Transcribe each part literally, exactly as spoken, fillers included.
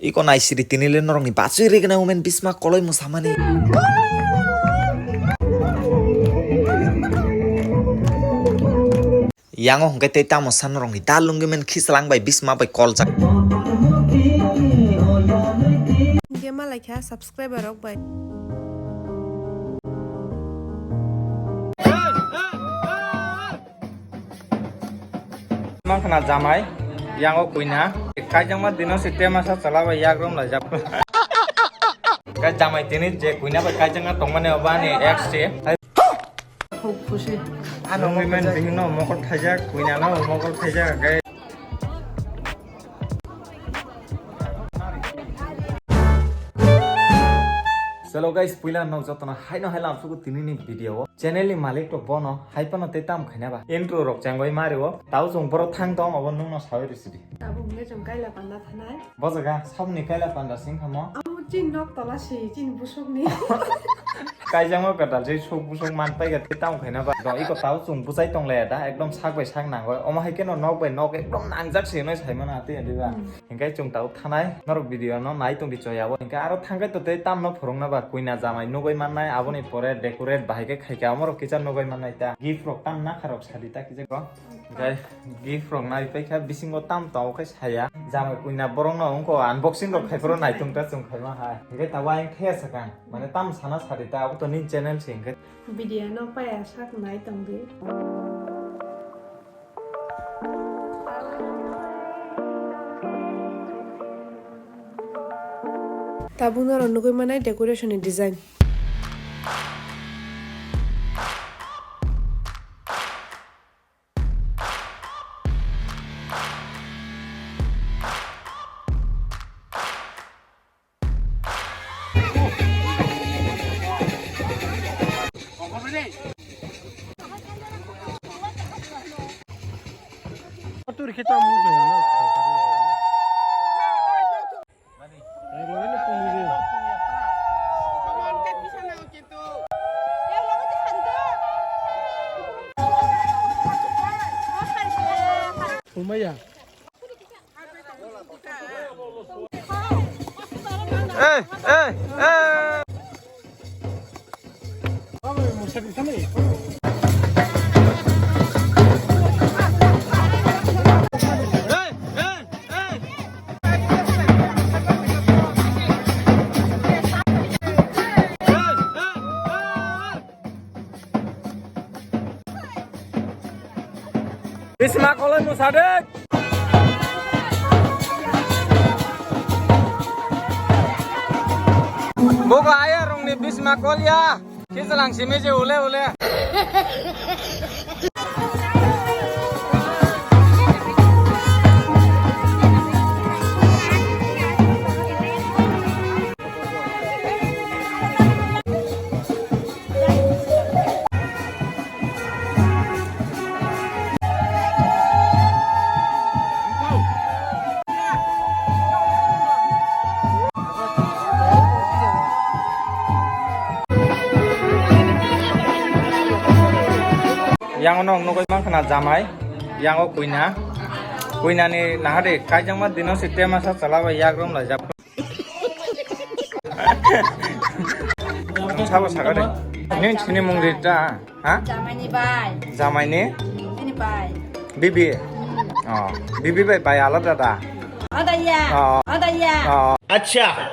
Iko naisiri tini le norokni bachwi rigna women bisma koloi musamani. Yango hwnkhe tei tamo san norokni da lungi men khichlang bai bisma bai koljak. Hwnkhe malaikha subscriber rok bai. Mankha na jamai, yango kuina. Kaijakma dino se tema sa chala bai yak rom laijak. Kai jamai tini je kuina bai kaijakna tongmani obo ani ex se. Khub khusi. Ano mokol bihino mokol thaijak, kuina no mokol thaijak, kai. Hello guys, puila nok jotono haino hai lamsugo tinini video o. Channel ni malik rok bono hai phano tei tam khaina ba. Intro rok chengoi mario. Tao chwng borok thang tong obo nungno sawi rwsidi. Tabuk hwnkhe chwng kaila panda thanai. Bo jaga sabni kaila panda sing khamo. Amo chini nok tola si chini busukni. Kaijakma kwtal se sok busuk man paikha tei tam khaina ba. Dong iko tao chwng bwchai tong laya da ekdom sak bai sak nangoi. Omo hai kheno nok bai nok ekdom nangjak se hinwi saimano tei diba. Hmm. Hingke chwng tabuk thanai norok video no nai tongdi choyabo. Hingke aro thangkai to tei tamno phwrwngna ba kuina jamai nugui mannai, aboni pore decorate bahai khe khaikha, amorok kisa nugui mannai ta. Gift rok tam nakha rok sadi ta kisa ko. Hingke gift rok nai paikha bisingo tam tongo khe saya. Jamai kuina borok no wngkho unboxing rok khai phuru naitung ta chwng khaima hai. Hingke tabuk ayang thaya sakang. Mane tam sana sadi ta abo to nini channel se hingke. Video no paya sak nai tongdi. Tabuk norok nugui manai decoration ni design. Sumaya. Ei, ei, ei. Bisma koloi musa de. Bogo aya rongni bisma kolya. Kisalang simi je ule ule. Yang ono nugui mankha na jamai, yang o kuina, kuina ni nahade kaijakma dino se tema sa chala bai yak rom laijak. Nwng sabo sakha de. Nini sini mung ri ta, ha? Jamaini bai. Jamaini? Sini bai. Bibi? Hmm. Oh, bibi bai, bai alada da? Ada ya. Oh. Ada ya. Oh. Acha.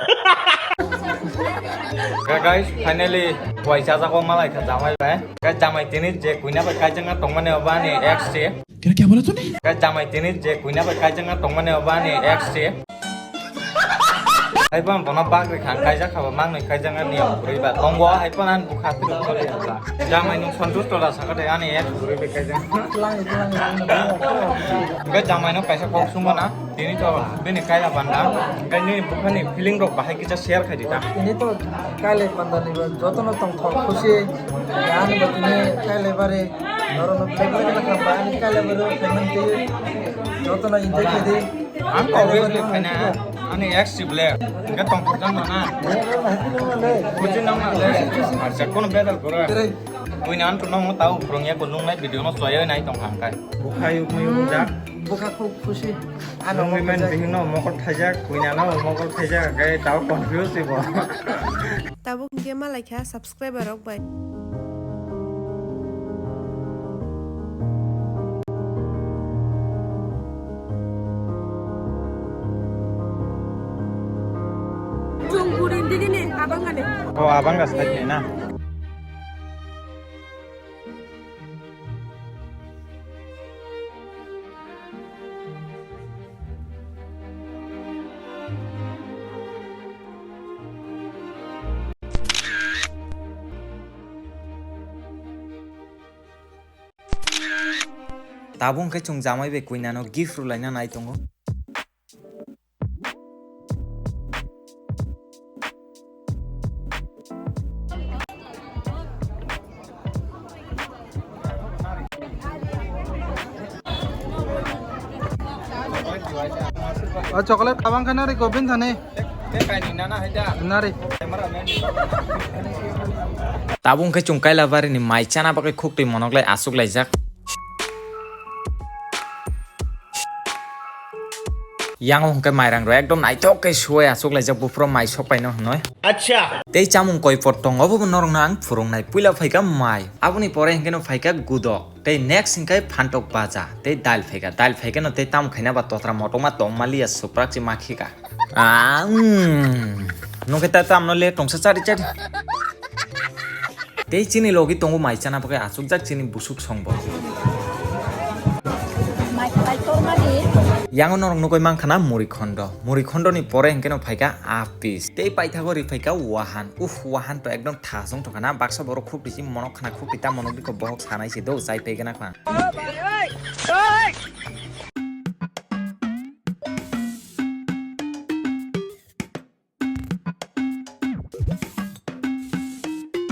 Ga-, guys, finally, wai chajago malai kha jamai bai. Ga jamai tini je kuina bai kaijakna tongmani obo ani ex se. तेरा क्या बोला तूने? Ga jamai tini je kuina bai kaijakna tongmani obo ani ex se. Hai phan bono bagri khan kaijak khaba mangnoi kaijak ani niyam kwrwi ba. Tongo hai phan an bukha tiri tiri ba. Jamai nung santush tola sakha de ani ex kwrwi bai kaijak. Ga jamai no kaisa kok sungana. Tini to bini kaila panda. Ga ni bukhani feeling rok bahai kisa share khai di ta. Ini to kailai panda ni ba jotono tongthok khusi. Ani ba tini kailai bari. Noro no belai belai khe khamba ani kailai bari khaimani tei jotono enjoy khai di. Ang kok wngwi phaina ani ex si ble. Hingke tongthokjak nana. Buji nang na le. Acha kono bedal koro. Buini anto nang tao phwrwngya ko nungnai video no chwaiwi nai tong hangkai. Bukhai ukmai ungjak. Bwkha khub khusi. Ano Nung mokol women jak. Bihikno mokol thaijak, kuinano mokol thaijak, khe tao confuse ibo. Tabuk hwnkhe malaikha subscriber rok bai. Chwng guri digi ni abang ani. Oh, abang ga side ni na. Tabuk khe chwng jamai bai kuinano gift rwlaina nai tongo. O chocolate kabang khe nari kobin thani. Nari. Tabuk khe chwng Kailabari ni mai chana bagwi khuktwi monok lai aswk laijak. Yang hwnkhe mairang rok ekdom naithok khe suwai aswk laijak buphuru mai sok paino hwnwi. Acha. Tei chamung koi pot tongo obo norokno ang phwrwngnai. Puila phaikha mai, aboni pore hwnkhe no phaikha gudok, tei next hwnkhe phantok baja, tei dal phaikha. Dal phaikha no tei tamo khaina ba totra motokma tongma liya suprak se makhika. Ah, mm. Nokhe ta tamno le tongsa chari chari. Tei chini logi tongo mai chana bagwi achukjak chini busuk songbo. Mai khlai torma di. Yango norok nugwi mankha na muri khondo. Muri khondo ni pore hwnkhe no phaikha apis. Tei paithago ri phaikha wahan. Uff, wahan to ekdom thasong thokha na. Baksa borok khuk risi monok khana khuk rita monok bikho bohok sanai se do chai phaikha na khna.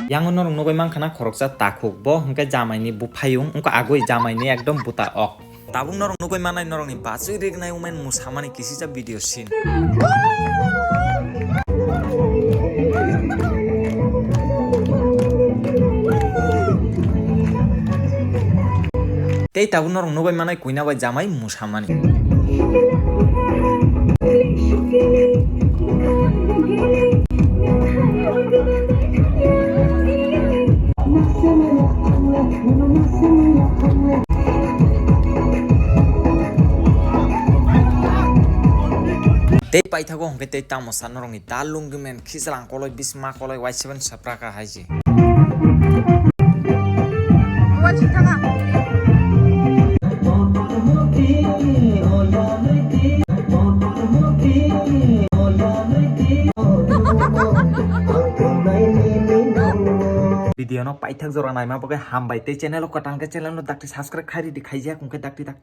Yango norok nugwi mankha na khoroksa takhuk, bo hwnkhe jamaini buphayung, wngkha agwi jamaini ekdom buta ok. Tabuk norok nugwi mannai norokni bachwi rignai women musamani kisisa video scene. Tei tabuk norok nugwi mannai kuina bai jamai musamani. Tei paithago hwnkhe tei tamo sa norokni da lungi men khichlang koloi bisma koloi Y seven sapraka hai se. Video no paithak jora naima bagwi hambai tei channel o kwtal khe channel no dakti subscribe khai ridi, khaijak hwnkhe dakti dakti.